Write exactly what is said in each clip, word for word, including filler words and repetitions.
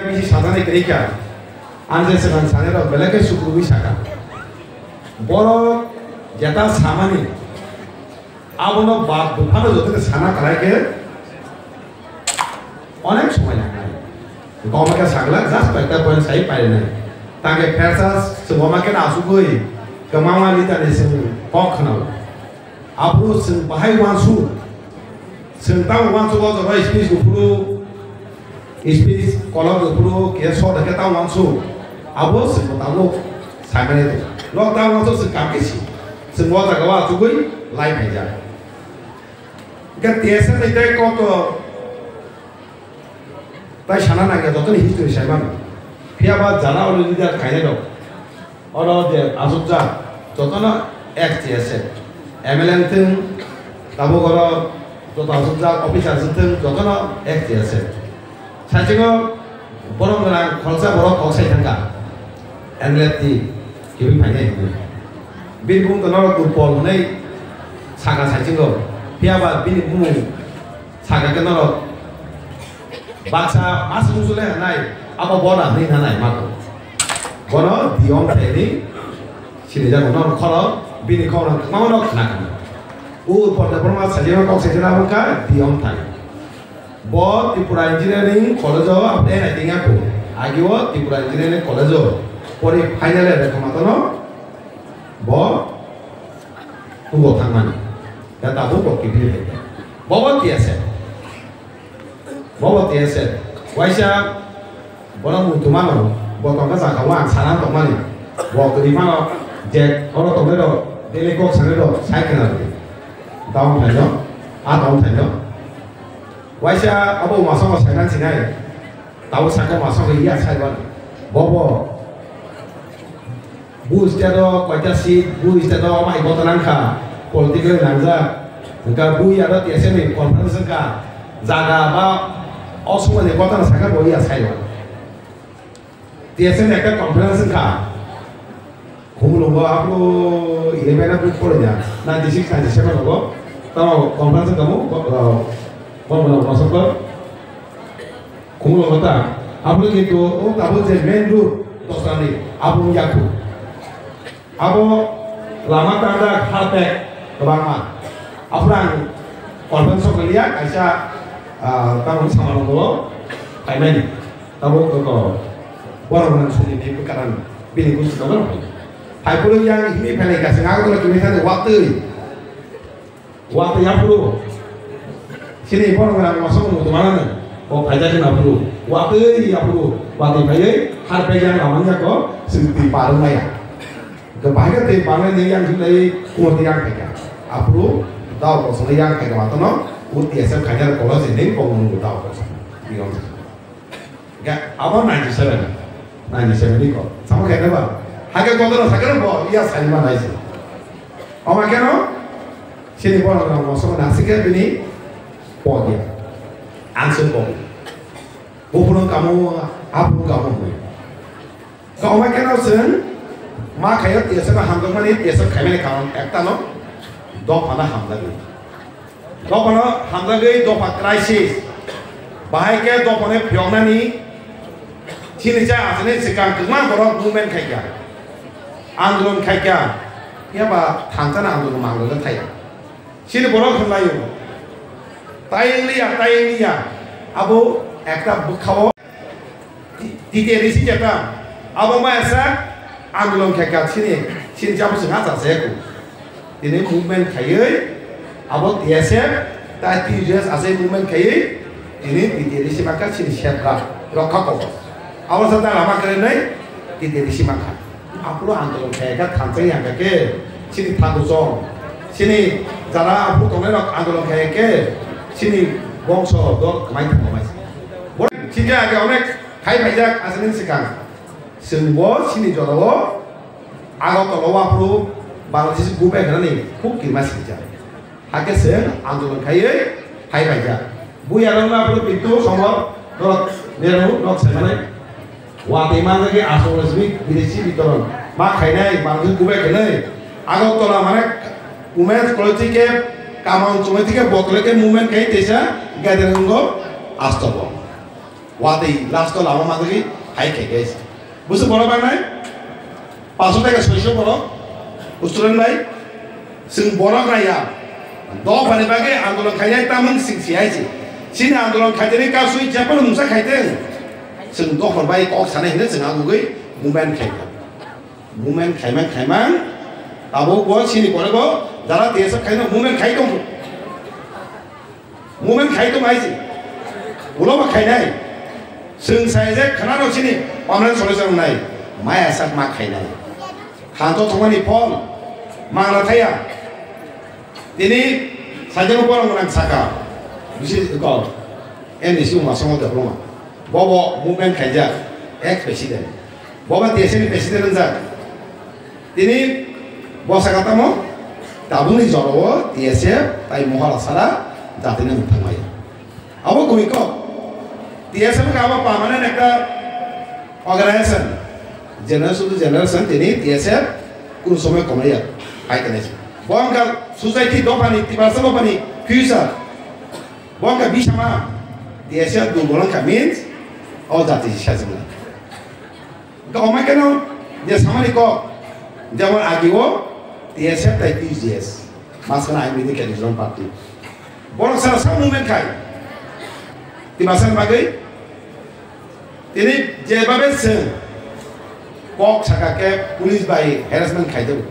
Bisi sajani kwrwi kha. Ang je swkang sanai rok belai khe sukrubwi sakha. Borok jeta samani abono ba buphano joto khe sana kwlai khe onek somoi nangnai. Goma khe sakla just koyekta point sai painai. Tangkhe phersa swngoma khe asugwi kwmama litani swng kok khwnao. Aphuru chwng bahai uansuk, chwng tamo uansuk o jora speech kuphuru, speech kolok kuphuru, khe sot khe tamo uansuk, abo chwng bo tabuk saimani tong. Nok tamo uansuk chwng kam khe si, chwng o jaga o achugwi lai phaijak. Hwnkhe T S F ni tei kok to Tai sana nangya jotoni history sai mano. Phiya ba jana olo leader khainai rok. Oro je asukjak jotono ex T S F. M L A wngthung, tabuk oro joto asukjak officer wngthung jotono ex T S F. Saichungo borok gwnang kholsa borok kok sai thangkha. M L A T kibi phainai hinwi. Bini bumung to norok Urpol hwnwi sakha saichungo. Phiya ba bini bumung Sakha khe norok baksa ma swngchule hwnai, abo boda hwnwi hwnai mako. Bono Diyong thai hwnwi sinijago, norok khoro bini khorang kwbangma no khna kha. Urpol Debbarma sajima kok sajima wngkha Diyong thai. Bo Tripura Engineering College o abo N I T wngya kho. Agi o Tripura Engineering College o pori final year wngkha matono bo tugo thangmani. Ya tabuk bo kibri hai. Bobo T S F. Bobo T S F. Waisa bono muitu mano, bo tongkha sakha o ang sana tongmani. Bo kwrwi phano je oro tongnai rok, daily kok sanai rok, sai khna rw. Down thaino, a down thaino. Waisa abo masongo saiman sinai. Tabuk sakha masongo iya saiman. Bobo. Bu state o koita seat, bu state o mai bota nangkha, political nangjak. Hwnkha bu ya aro T S F ni conference wngkha, jaga ba o somoi ni bota no sakha bo ya sai o. T S F ni ekta conference wngkha. Khumulwngo aphuru eleven a book pore ya, ninety six ninety seven rogo. Tamo conference wngkha mo, bo, bo, bo, bo, bo, Khumulwngo ta, abo kintu o tabuk je main road dosrani abo wngya khu. Abo lama tanda kharpek kwbangma. Aphuru ang conference o kwliya kaisa, ah, tamo samano bo phaimani. Tabuk koko borok rang sini ni bwkaran bini gusti no phai. Phai phuru yang himi phailai kaisa Agartala kini thani watwi. Watwi aphuru. Sini borok rang masa mutu manani. O phaijak na aphuru. Watwi aphuru. Watwi phaiwi har phaijak na manya ko sing twi parung maya. Ke bahai ke twi parung ni yang sing lai kumo twi yang phaika. Aphuru dao ko sing yang phaika matono. U T S F khajar kolo sini ko munu dao ko sing. Ga, abo ninety seven. Ninety seven ni ko. Samo kene ba. Hake kotor sakene bo, iya sani ma naisi. Oma keno? Sini bono na mo somo na sike bini po dia. Answer po. Bupulung kamu, apu kamu. Ka oma keno sen, ma khayo tiasa ka hamdok mani, tiasa khaimani kanon, ekta no, dok mana hamdok ni. Dophano hamjagwi dopha crisis. Bahai khe dophano phiyoknani chini cha asani swkang kwbangma borok movement khaikha, andolon khaikha, phiya ba thansa andolon manglok thaya. Chini borok hwnlaio, tayeng liya, tayeng liya, abo ekta bwkhao. Titi risi jeta abo ma esa andolon khe ka chini chini jabo se ngasa se ku. Tini movement khaiwi abo T S F ta T J S ase movement khaiwi tini titi risi maka chini sebra rokha ko. Abo sa ta lama kare nai titi risi maka. Aphuru andolon khe ka thansa yang ka ke chini thaku chong. Chini jara aphuru tongnai rok andolon khe ke chini bongso dol kmai thangmai. Bo chini age onek Khai phaijak aswkni swkang, chwng bo chini jorao Agartala o aphuru Bangladesh bubai hwnani huk kirma swijak. Hakhe chwng andolon khaiwi khai phaijak. Buyarokno aphuru Pintu Somor norok Nehru nok saimanai. Watwi manjagwi aswk simi bidesi bitoron ma khainai Bangladesh bubai hwnwi Agartala mane Women's College thike kamon chumai thike botole khe movement khai teisa gathering go astobo. Watwi last o lama manjagwi hai khe khe. Busu borok bangnai? Paso taka soiso borok. Student bai. Chwng borok raya. Dophani bagwi andolon khainai tamung sing si hai si. Chini andolon khaitani kasui jephano mungsa khaiteng. Chwng dophor bai kok sanai hwnwi chwng agugwi movement khaikha. Movement khaimang khaimang. Tabuk bo chini pore bo jara T S F khaino movement khai tong. Movement khai tong hai si. Ulo ba khainai. Chwng sai je khana rok chini permanent solution nai. Maya sak ma khainai. Khanto thongmani phol. Mangna thaya. Tini sajano borok nang saka. Bisi ko. N D C uma songo de roma. Bobo movement khaijak. Ex president. Bobo T S F ni president wngjak. Tini bwsakatamo tabukni jorao T S F tai Mohara sara jatini mwthangmaya. Abo kwrwi kok. T S F wngkha abo permanent ekta organization. Generation to generation tini T S F kunu somoi komaiya. Hai kene. Bo wngkha society dophani, Tiprasa dophani future. Bo wngkha bisama T S F dubol wngkha means o jati sajwknai. Wngkha omo keno je samani kok, jemon agio T S F tai T J S, maskana Ayurvedic Traditional Party. Borok sara sa movement khai. Tiprasa ni bagwi tini jebabe chwng kok saka khe police bai harassment khai jago.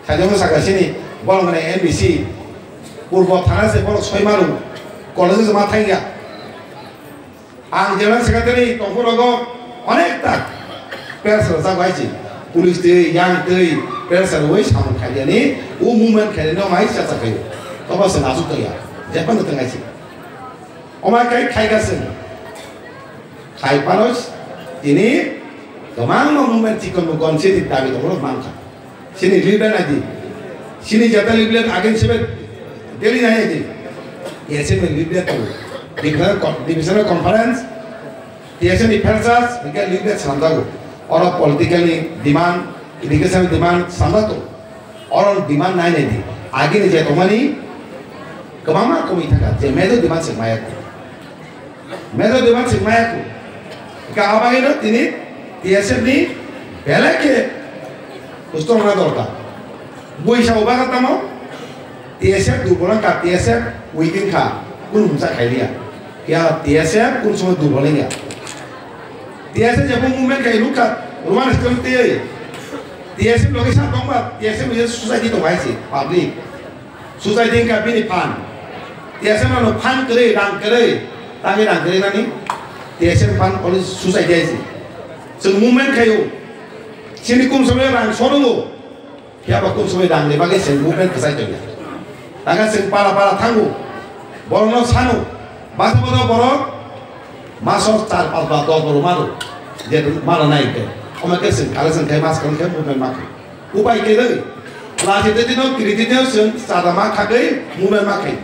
Khai jago saka sini borok mane N B C purbo thana se borok soi maru college ma thangya. Ang general secretary tongphuru rogo onek ta pressure rwjago hai se. Police twi, yang twi pressure rwui samung khaiyani, o movement khaiyani no mai chacha khaio. Tobo se nasuk tongya. Jephano tong hai se. Omai kai khai ga se. Khai panos tini kwbangma movement chikon bo gonse ni dabi tongro mankha. Sini leaflet naidi. Sini jata leaflet again sebe Delhi nai naidi. T S F ni leaflet tongo. Divisional con-, divisional conference, T S F ni freshers, hingke leaflet swnamjago. Oro political ni demand, education ni demand swnamjak tongo. Oro demand nai naidi. Agini je tongmani kwbangma komwi thangkha, je major demand se maya. Major demand se maya ku. Ka abagino tini T S F ni belai khe kusto rwna dorkar. Buisa ubaga tamo T S F durbol wngkha, T S F weak wngkha, kunu mungsa khailiya. Ya T S F kunu somoi durbol wngya. T S F jebo movement khai rukha, Roman script tei T S F loge sa tongba, T S F loge society tong hai se, public. Society wngkha bini phan. T S F no phan kwrwi, rang kwrwi, tangwi rang kwrwi nani T S F phan only society hai se. Chwng movement khaio. Chini kum somoi rang sorongo. Phiya ba kum somoi rang ni bagwi chwng movement kwchai tongo. Tangkha chwng para para thango. Borokno sano. Basa bodo borok masok char pas ba dos borok mano. Je mano nai ke. Omo ke chwng kale chwng khai mas khe movement ma khe. Upai kwrwi. Lachi twi twi no kiri twi twi no chwng chada ma khagwi movement ma khai.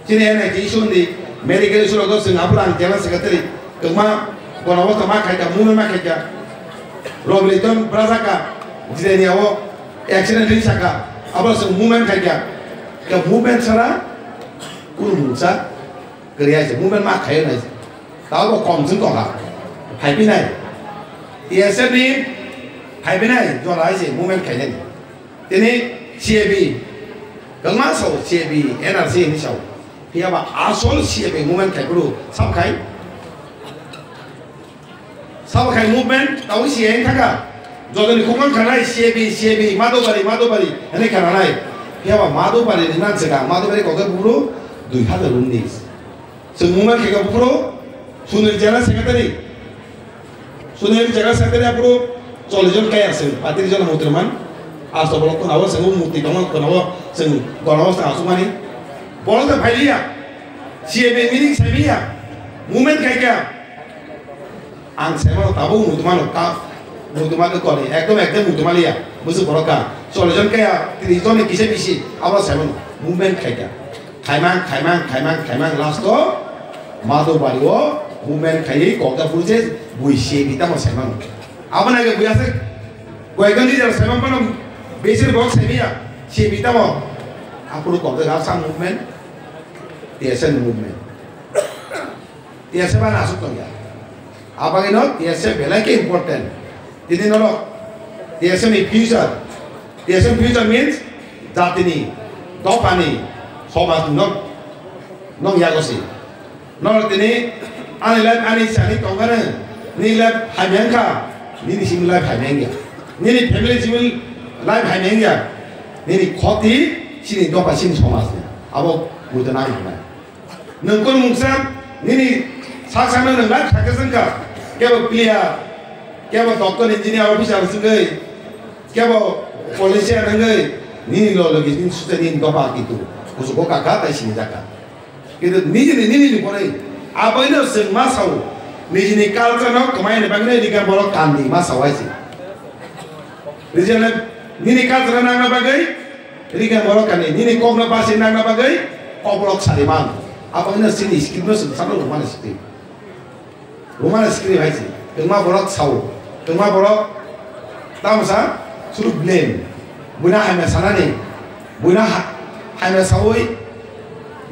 Chini N I T issue ni medical issue rogo chwng aphuru ang general secretary kwma gona bwsa ma khaikha, movement ma khaikha. Rob Liton brajaka Jirania o accident ri saka abo chwng movement khaikha. Ke movement sara kunu mungsa kwrwi hai se movement ma khaio nai. Tabo kom chwng tongkha. Phaipinai. T S F ni phaipinai jora hai se movement khainani. Tini C A B, kwbangma sao C A B, N R C hinwi sao. Phiya ba asol C A B movement khai phuru sao khai. Sao khai movement tao C A B wng thangkha. Jotoni khukman khanai C A B, C A B, Madhubari, Madhubari hinwi khananai. Phiya ba Madhubari ni nan swkang, Madhubari kokhe phuru dui hazar unis. Chwng movement khai kha phuru Sunil General Secretary. Sunil General Secretary aphuru chollish jon kaya chwng, patrish jon murti rwman. Asto borok khwnao chwng murti tongma khwnao chwng gorao chwng asukmani. Borok da phailiya. C A B meeting saimiya. Movement khaikha. Ang saimano tabuk mutumano ka mutumano koni. Ekdom ekdom mutumaliya. Busu borok ka. Chollish jon kaya, trish jon ni kisa bisi. Abo saimano. Movement khaikha. Khaimang, khaimang, khaimang, khaimang last o Madhubari o movement khaiwi kokda phuru se bui C A B tamo saimano. Abo nai bui aswk koyekjon leader saimang phano besir bok saimiya C A B tamo. Aphuru kokda gap sa movement, T S F ni movement. T S F ano aswk tongya. Abagwino T S F belai khe important. Tini norok T S F ni future, T S F future means jatini, dophani, somajni nok, nok yago si. Norok tini ani life ani sani tongkha nw, nini life hamya wngkha, nini simi life hamya wngya. Nini family simi life hamya wngya. Nini khoti sini dopha sini somajni. Abo bujo nang hwnai. Nwng kunu mungsa nini sak sakno nwng life success wngkha. Kebo player, kebo doctor, engineer, officer wngwi, kebo politician wngwi, nini lo logi nini suchai nini dopha kintu kuchugo kakha tai sini jakha. Kintu nijini nini ni pore aboino chwng ma sao, nijini culture no kwmai ni bagwi rikha borok kandi ma sao hai se. Rijana nini culture nangna bagwi rikha borok kani nini kokno basi nangna bagwi kokrok sari man. Aboino chini script no chwng salo rwmani script. Romani script hai se, tongma borok sao, tongma borok tamo sa, suru blame. Buina hamya sanani, buina ha-, hamya sawi,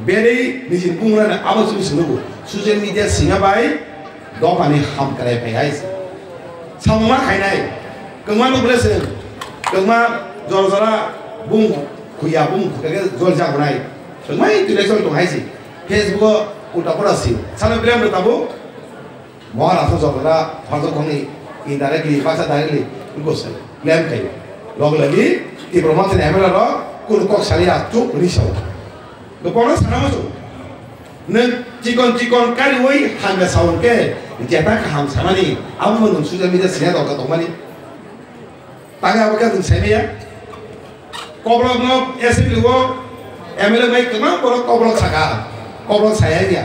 beri nijin bungrani abo suru suru. Social media singa bai, dophani ham kare pai hai se. Samungma khainai, tongma nukle se, tongma jora jora bung khuya, bung khuya ke jol jagunai. Tongmai tile jol tong hai se. Facebook o ulta pora si, salo blame tabuk. Maharashtra jotona pharjak khongni indirectly baksa directly gosai lem khayo. Log lagi Tipra Mothani M L A rok kunu kok sari achuk hwnwi sao. Gopona sana muchung. Nwng chikon chikon kariwi hamya sao hwnkhe jeta kaham sanani abo nwng social media sina dorkar tongmani. Tangwi abo khe nwng saimaya. Kokrokno assembly o M L A bai kwbang borok kokrok saka, kokrok saya ya.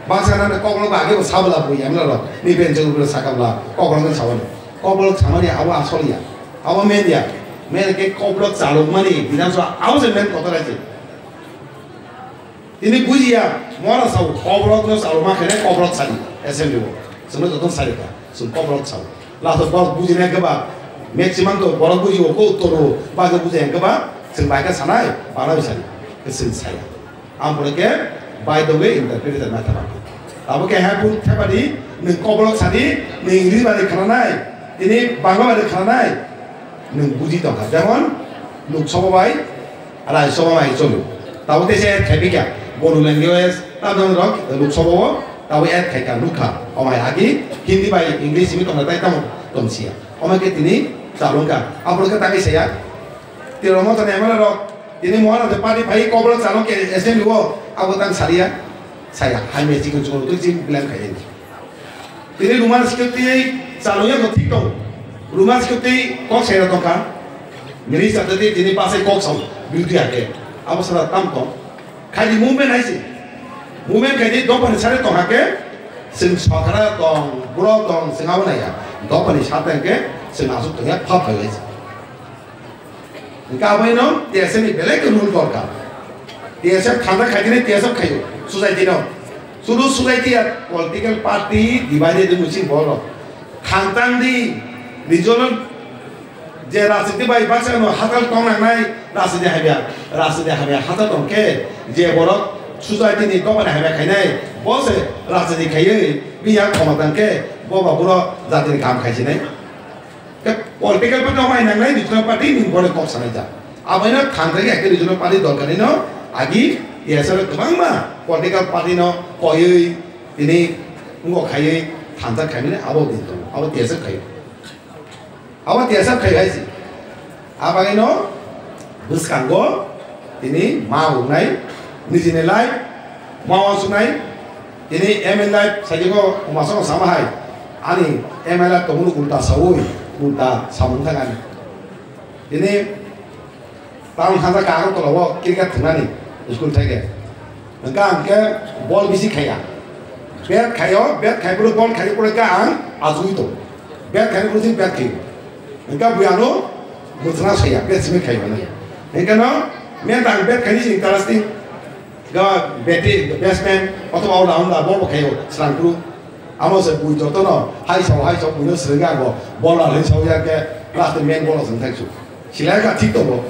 Baksa nang kokrok ba age bo sabla bo M L A rok ni bench o saka bla kokrok no sabani. Kokrok samani abo asol ya. Abo men ya. Men ke kokrok chalok mani Bidhan Sabha abo se men kotor ase. Tini bujiya, mora sao, kokrok no sao ma khe kokrok sadi, assembly o. Chwngno joto sadi ka, chwng kokrok sao. Laso borok bujinai khe ba, maximum to borok buji o ko toro, ba khe bujai khe ba, chwng bai khe sanai, bana bisani, khe chwng saya. Am pore khe, bai dogwe interpreter na thama. Abo khe hai bun thepadi, nwng kokrok sadi, nwng English bari khananai, tini Bangla bari khananai, nwng buji tongkha. Jemon, Lok Sabha bai, Rajya Sabha bai cholo. Tabo teisa add khai pika. Bodo language, tamo rok Lok Sabha o, tabo add khai ka nukha. Omai agi Hindi bai English simi tongna tai tamo tongsia. Omai ke tini chalungka. Abro ke tangwi saya. Tiro mo tane amara rok. Tini mohana de party pai kobra chalung ke assembly o. Abo tang saria. Saya. Hai me chikon chukon tu chim bilang khai. Tini Roman script twi chalwi ya thik tong. Roman script twi kok sai tong kha. Minister twi tini pasai kok sao bill twi ake. Abo sara tam tong. Khai di movement hai si. Movement khai di dopani sare tong hake. Sing sokara tong, bro tong, sing abo naya. Dopani sate ke sing asuk tong ya phap hai si. Hingke aboino T S F ni belai khe rule dorkar. T S F thangta khaikhe T S F khaio, society no. Sudu society ya political party divided wngwi si borok. Thangtang di regional je rajniti bai baksa no hatal tong nangnai rajniti hamya, rajniti hamya hatal tong khe je borok society ni dopani hamya khainai bo se rajniti khaiwi biya khoma tang khe bo ba buro jatini kam khaisinai. Khe political party no mai nangnai regional party ni bole kok sanai jak. Aboino thangthai khe regional party dorkar no agi T S F kwbangma political party no koyoi tini ngo khaioi thansa khaimani abo din tongo. Abo T S F khaio. Abo T S F khaio hai si. Abagino bwskango tini ma wngnai nijini life ma wansuknai. Tini M L A life saikhe bo umasok sama hai ani M L A tongmani ulta sawi ulta samung thangani. Tini tang hanja kago tolabo cricket thwngnani school theke. Hingke ang khe bol bisi khaiya. Bat khaio, bat khai boro bol khai pore khe ang ajugui tongo. Bat khai boro jin bat khai. Hingke bui ano mwchana saya, bat simi khai mano. Hingke no, men tang bat khai ni sing interesting. Ga batting, batsman, otoba all rounder, bol bo khaio, srang kru. Amo se bui joto no, hai sao, hai sao, bui no sreng ga bo, bol la hai sao ya ke, last man bol sing thang su. Silai ka thik tongo,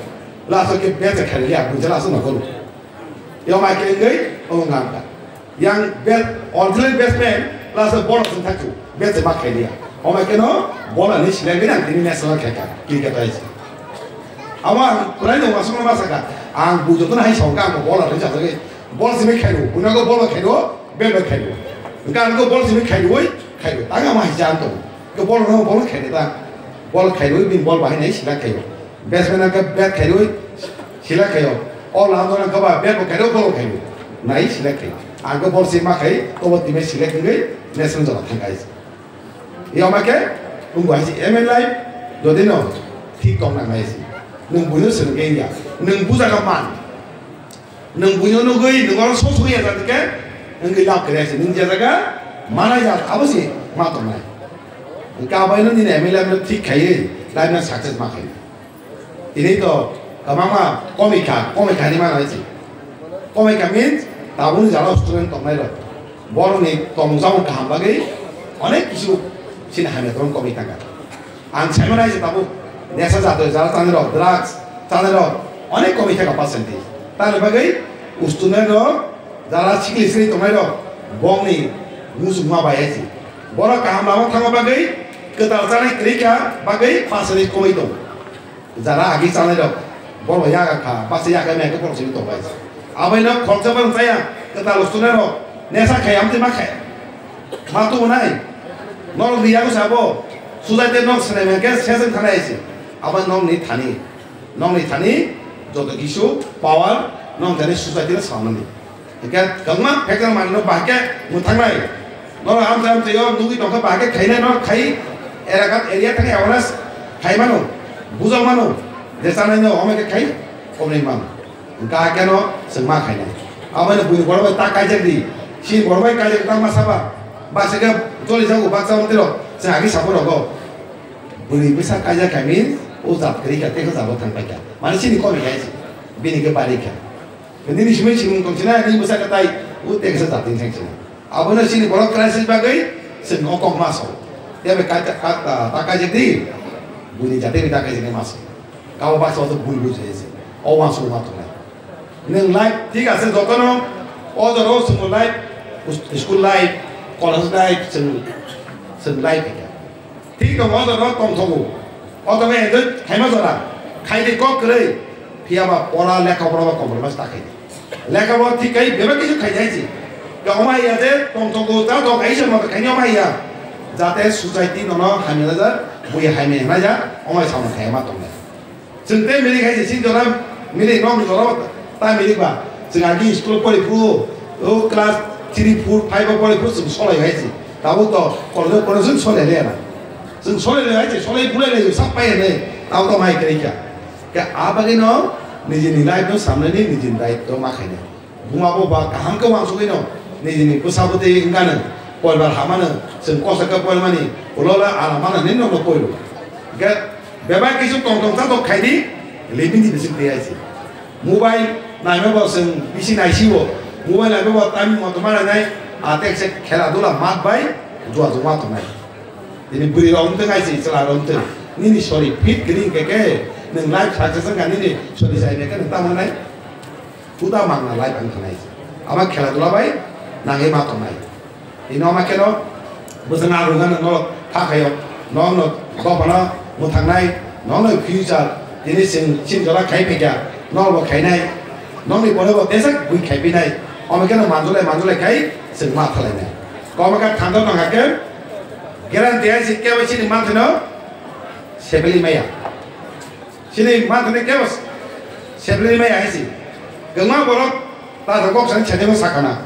last ke bat khai ya, bui jala su na kono. Yo mai ke ngai, o ngam ka. Yang best, original batsman, last ball sing thakchu, bat se ma khailiya. Omo keno ball ani select gini ang tini national khaika, cricket ai se. Amo ang prai no masuk ma saka, ang bu joto na hai song ka ang ball ari jajagwi, ball simi khairu, bunago ball khairu, bat bat khairu. Engka ang ball simi khairu, khairu. Tang ama hai jan to. Ke ball no ball khaini ta. Ball khairwi bin ball bahai nai select khaio. Batsman ang khe bat khairwi select khaio. All rounder ang khe ba bat bo khairwi ball khairwi. Nai select khaio. Ang khe ball se ma khai, obo team select wngwi national jora thang khai. Yoma khe wngbo hai se M N life jodi no thik tong nang nai se. Nwng buino swrwng khe ya. Nwng bujaga man. Nwng buino nugwi nwng oro sok sok ya jati khe wngwi lab kre se nwng je jaga mana ya abo se ma tongnai. Hwnkhe abaino nini M L A no thik khaiwi life no success ma khainai. Tini to kwbangma komikha, komikha hinwi mano hai se. Komikha means tabukni jora student tongnai rok. Borokni tongmung chamung kaham bagwi onek kisu chini hamya tongmung komik thangkha. Ang saimano hai se tabuk nesa jatwi jara chanai rok, drugs chanai rok onek komik thangkha percentage. Tamoni bagwi student rok jara sikli sikli tongnai rok bongni muchungma bai hai se. Borok kaham lama thangma bagwi kwtal chanai kwrwi kha bagwi percentage komwi tongo. Jara agi chanai rok, borok yaga kha, basa yaga maya khe borok simi tongbai. Abai no khoroksa borok chaya, kwtal student rok, nesa khai amtwi ma khai. Ma tu nai. Norok ni yago sabo, society nok sene maya khe seseng thanai se. Abai nok ni thani, nok ni thani, joto kisu power, nok thani society no samani. Hingke kwbangma factor manwino bahai khe mwthangnai. Norok amchai amchaio nugwi tongkha bahai khe khainai, norok khai erakat area thangwi awareness khai mano, bujak mano, je chanaino omo khe khai komni mano. Hingke hakhe no chwng ma khainai. Abono buini borok bai ta kaijak di, chini borok bai kaijak tangma saba, baksa khe choli jago baksa mantwirok chwng agi sabo rogo. Buini bwsa kaijak kha means o jat kwrwi kha tei khe jabo thang paikha. Mane chini komni kha bini khe bari kha. Nini simi simung tong sina, nini bwsa kwtai, o teksa jatini thang sina. Abono chini borok crisis bagwi chwng o kok ma sao. Tei bai ka, ka, ka, ta kaijak di, buini jatini ta kaijak ma sao. Kabo baksa o bul bul jai se. O wansuk ma tongnai. Nwng life thik ase jotono, o jora o chwng life, school life, college life, chwng, chwng life kha. Thik tongo, o jora tongthogo. O jora enjoy khaima jora. Khaidi kok kwrwi. Phiya ba pora lekha pora ba compromise ta khaidi. Lekha pora thik khai bebak kisu khaidi hai si. Ke omo haiya je tongthogo, ta thok hai se mo khaini omo haiya. Jate society nono hamya jajak, bui hamya hwnajak, omo hai samung khaima tongnai. Chwng tei milik hai se, chini jora milik, nok jora ta milik ba. Chwng agi school pori phu, o class three, four, five o pori phu chwng solai hai se. Tabuk to college o pori chwng solai le na. Chwng solai le hai se, solai bulai le sak pai ne. Tabuk to mai kre kya. Kya abagi no nijini life no samne ni nijini life to ma khaine. Buma bo ba kaham khe wansugwi no nijini bwsa bwtwi wngkha no, poribar hamano chwng kosa khe porimani ulo le alam mano nini no poiro. Ge bebak kisu tong tong chatok khaidi, limit ni bising twi aisi. Mobile naima bo chwng bisi naisi o, mobile naima bo time moto ma nai, a tek se khela dula mat bai jua jua ma tongnai. Nini bwrwi rok wngtong aisi, chwla rok wngtong. Nini sori fit kwrwi hwnkhe khe nwng life success wngkha, nini sori sai hwnkhe nwng tamo nai. Huda mangna lai pang thanai. Ama khela dula bai nangwi ma tongnai. Ino ma kheno bwswng arwgano norok kha khaio. Nokno dophano mwthangnai, nokno future tini sing sing jora khai phaikha, nokbo khainai. Nokni pore bo tesak bui khai pinai. Omo kheno manjulai manjulai khai sing ma thalainai. Komo kha thangdo tongkha khe guarantee hai se kebo chini manthino sebeli maya. Chini manthani kebo sebelini mai ahisi. Kwbangma borok ta kok sani sajagwi sakana.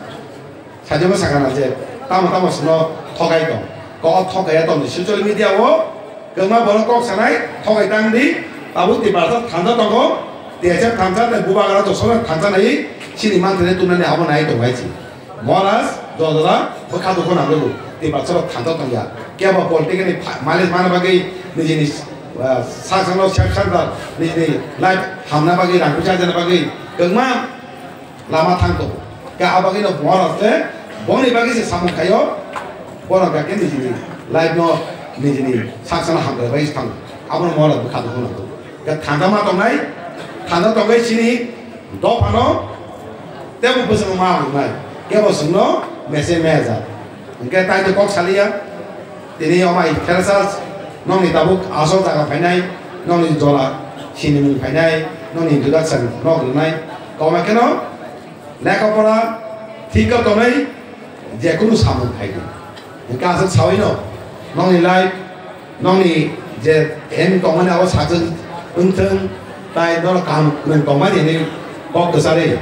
Sajagwi sakana je tamo tamo sino thogai tong. Ko o thogai ya tong social media o kwbangma borok kok sanai thogai tang di. Tabuk ti barsa thansa tongo. Ti ese thansa te bubagra to sona thansa nai chini manthani tunani abo nai tong hai si. Moras, dodora, bwkha dukhu nangwi bo. Tei baksa rok thangtok tongya. Kebo political ni pha-, malik mana bagwi nijini, ah, sak sakno sep sakdar, nijini life hamna bagwi, rang puisa jana bagwi, kwbangma lama thang tongo. Khe a bagwi no moras le, boni bagwi se samung khaio, borok khe nijini life no, nijini sak sakno hamkrai bagwi se thango. Abono moras bwkha dukhu nangwi. Khe thangtok ma tongnai, thangtok tongwi chini, Dophano tebo bwswk ma rwnai. Kebo chwngno message maya jak. Hwnkhe tai to kok saliya. Tini omai Freshers, nokni tabuk asol jaga phainai, nokni jola sinimung phainai, nokni introduction nok rwnai. Koma kheno lekha pora thik khe tonwi je kunu samung phai di. Hwnkhe aswk sawi no, nokni life, nokni je aim tongmani abo success wngthwng, tai norok kaham nwng tongmani hinwi kok kwcharwi.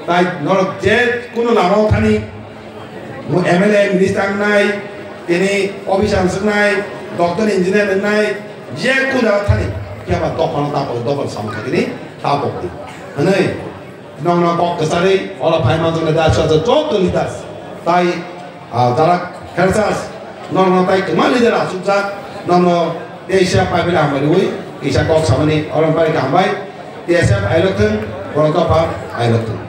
Tai norok je kunu lama o thani, mo M L A, minister wngnai, tini officer wngnai, doctor, engineer wngnai, je kunu jaga thani, phiya ba dophano ta pok, dophano samung khaikhe ni ta pok di. Hwnwi, Nokno kok kwcharwi oro phai manjaknai da, aswk aswk joto leaders tai, ah, jara Freshers, nokno tai kwma leader achukjak, nokno teisa paibela hambai rwi kisa kok samani oro pai ka hambai, T S F ailok thung, borok dopha ailok thung.